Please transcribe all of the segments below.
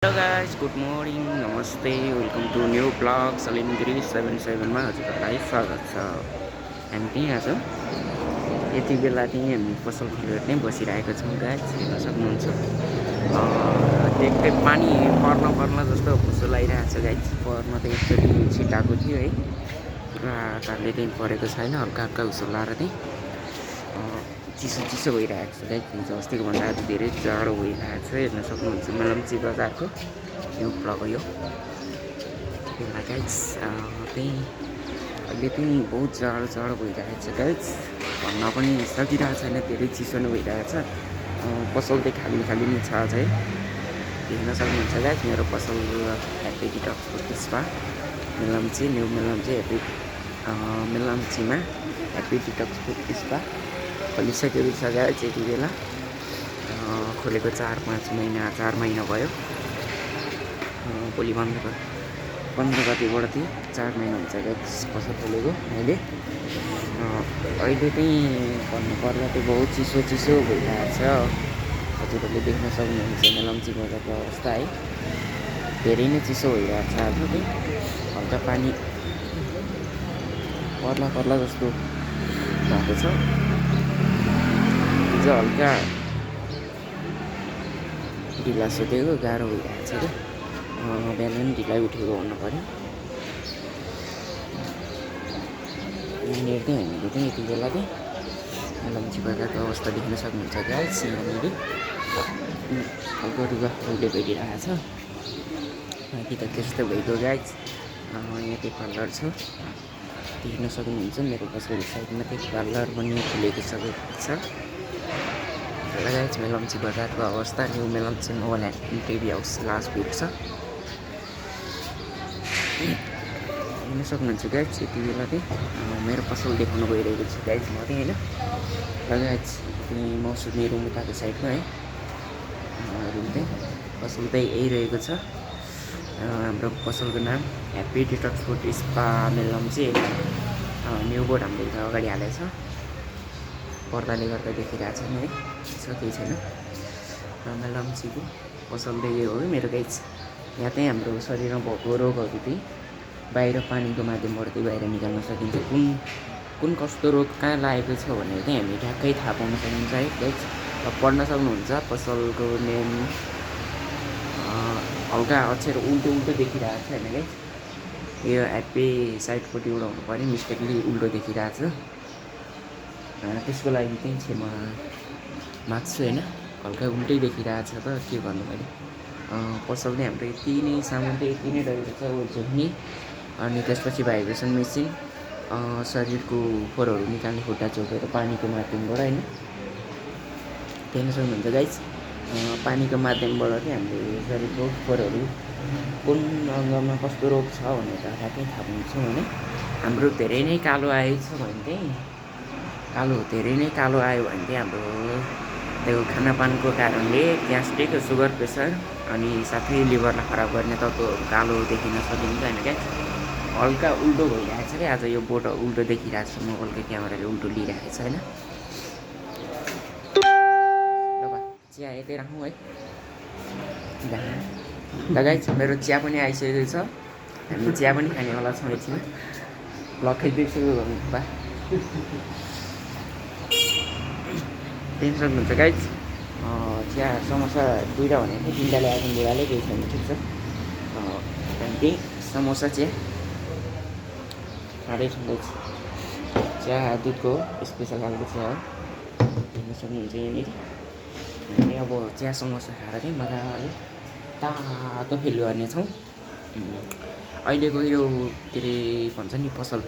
Hello guys, good morning, नमस्ते, welcome to new blog सलिनगिरी 77मा हजुरहरूलाई स्वागत छ। हामी त्यहीँ आज यति बेला त्यहीँ हामी पसल खोलेर नै बसिरहेको छौँ गाइस, हेर्न सक्नुहुन्छ। ट्याक्कै पानी पर्न जस्तो हुसो लागिरहेको छ गाइस। पर्न त एकचोटि छिटाएको थियो है, पुरा आकारले त्यहीँ परेको छैन, हल्का हल्का हुसो लाएर चाहिँ चिसो भइरहेको छ गाइस। हिजो अस्तिको भन्दा आज धेरै जाडो भइरहेको छ, हेर्न सक्नुहुन्छ। मेलम्ची बजारको यो ब्लग हो यो। बेला गाइस त्यही अहिले त्यही बहुत जाडो भइरहेको छ गाइस, भन्न पनि सकिरहेको छैन, धेरै चिसो नै भइरहेको छ। पसल चाहिँ खाली नै छ अझै, हेर्न सक्नुहुन्छ गाइस। मेरो पसल happy detox food spa Melamchi, new Melamchi मेलम्चीमा ह्याप्पी डिटक्स फुड स्पा खोलिसकेको छ गाइस। यति बेला खोलेको 4 महिना भयो। भोलि 15 गतिबाट थियो, 4 महिना हुन्छ गाइस पसल खोलेको। अहिले चाहिँ भन्नुपर्दा चाहिँ बहुत चिसो भइरहेको छ। हजुरहरूले देख्न सक्नुहुन्छ मेलम्ची बजारको अवस्था है, धेरै नै चिसो भइरहेको छ। आज चाहिँ हल्का पानी पर्ला जस्तो भएको छ। हिजो हल्का ढिला सुतेको, गाह्रो भइरहेको छ क्या। बिहान पनि ढिलै उठेको भन्नु पऱ्यो। यहाँनिर चाहिँ हामीले चाहिँ यति बेला चाहिँ मेलम्ची बजारको अवस्था देख्न सक्नुहुन्छ गाइस। यहाँनिर हल्का रुगा भइरहेको छ, बाँकी त त्यस्तो भइगयो गाइस। यहाँ चाहिँ पार्लर छ, देख्न सक्नुहुन्छ। मेरो पछाडि साइडमा चाहिँ पार्लर पनि खुलेको छ। गाइस मेलम्ची बजारको अवस्था, new Melamchi mobile TV house last beet छ, हेर्न सक्नुहुन्छ गाइस। यति बेला चाहिँ मेरो पसल देखाउनु गइरहेको छु गाइस म चाहिँ होइन। र गाइस त्यही मौसमी रुम उताको साइडमा है, रुम चाहिँ पसल चाहिँ यही रहेको छ। हाम्रो पसलको नाम happy detox food spa Melamchi, new board हामीले अगाडि हालेको छ, पर्दाले गर्दा देखिरहेको छैन है, केही छैन। मेलम्चीको पसल चाहिँ हो है मेरो गाइस। यहाँ चाहिँ हाम्रो शरीरमा भएको रोगहरू चाहिँ बाहिर पानीको माध्यमबाट चाहिँ बाहिर निकाल्न सकिन्छ। कुन कस्तो रोग कहाँ लागेको छ भनेर चाहिँ हामी ठ्याक्कै थाहा पाउन सकिन्छ है गाइस। पढ्न सक्नुहुन्छ पसलको नेम, हल्का अक्षर उल्टो देखिरहेको छ होइन गाइस। यो ह्याप्पी साइडपट्टिबाट हुनु पऱ्यो, मिस्टेकली उल्टो देखिरहेको छ। त्यसको लागि चाहिँ क्षमा माग्छु होइन, हल्का उल्टै देखिरहेको छ त के गर्नु मैले। पसल चाहिँ हाम्रो यति नै सामान चाहिँ यति नै रहेको छ ओझ्याउने। अनि त्यसपछि भाइब्रेसन मेसिन, शरीरको फोहोरहरू निकाल्ने, खुट्टा चोकेर पानीको माध्यमबाट होइन, देख्न सक्नुहुन्छ गाइस। पानीको माध्यमबाट चाहिँ हामीले शरीरको फोहोरहरू कुन अङ्गमा कस्तो रोग छ भनेर ठ्याक्कै थाहा पाउँछौँ होइन। हाम्रो धेरै नै कालो आयो भने चाहिँ हाम्रो त्यो खानापानको कारणले ग्यास्ट्रिक, सुगर, प्रेसर अनि साथै लिभरलाई खराब गर्ने तत्त्वहरू कालो देखिन सकिन्छ होइन क्या। हल्का उल्टो भइरहेको छ क्या आज, यो बोर्ड उल्टो देखिरहेको छ, मोबाइलको क्यामेराले उल्टो लिइरहेको छ होइन। ल चिया यतै राखौँ है। ल गाइस मेरो चिया पनि आइसकेको छ, हामी चिया पनि खानेवाला छौँ एकछिन। ब्लग खिच्दैछु बा, देख्न सक्नुहुन्छ गाइस। चिया समोसा 2टा भनेको थिएँ, 3टा ल्याएको बुढाले, केही छैन, ठिक छ। त्यहाँदेखि समोसा चिया खाँदैछौँ गाइस। चिया दुधको स्पेसल खालको चिया हो, देख्न सक्नुहुन्छ यहाँनिर। हामी अब चिया समोसा खाएर चाहिँ मजाले तातो फिल गर्नेछौँ। अहिलेको यो के अरे भन्छ नि पसल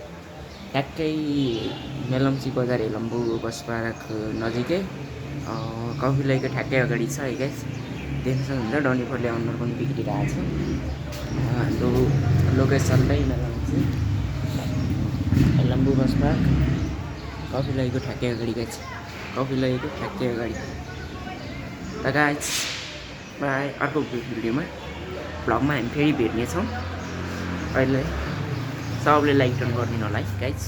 ठ्याक्कै मेलम्ची बजार हेलम्बु बस पार्क नजिकै कफिलैको ठ्याक्कै अगाडि छ है गाइस। देख्न सक्नुहुन्छ डन्डीफोरले अनुहार पनि बिग्रिरहेको छ। हाम्रो लोकेसन चाहिँ मेलम्ची हेलम्बु बस पार्क कफिलैको ठ्याक्कै अगाडि गाइस, कफिलैको ठ्याक्कै अगाडि। र गाइस बाई, अर्को भिडियोमा ब्लगमा हामी फेरि भेट्नेछौँ। अहिले सबले लाइक टर्न गरिदिनु होला है गाइस।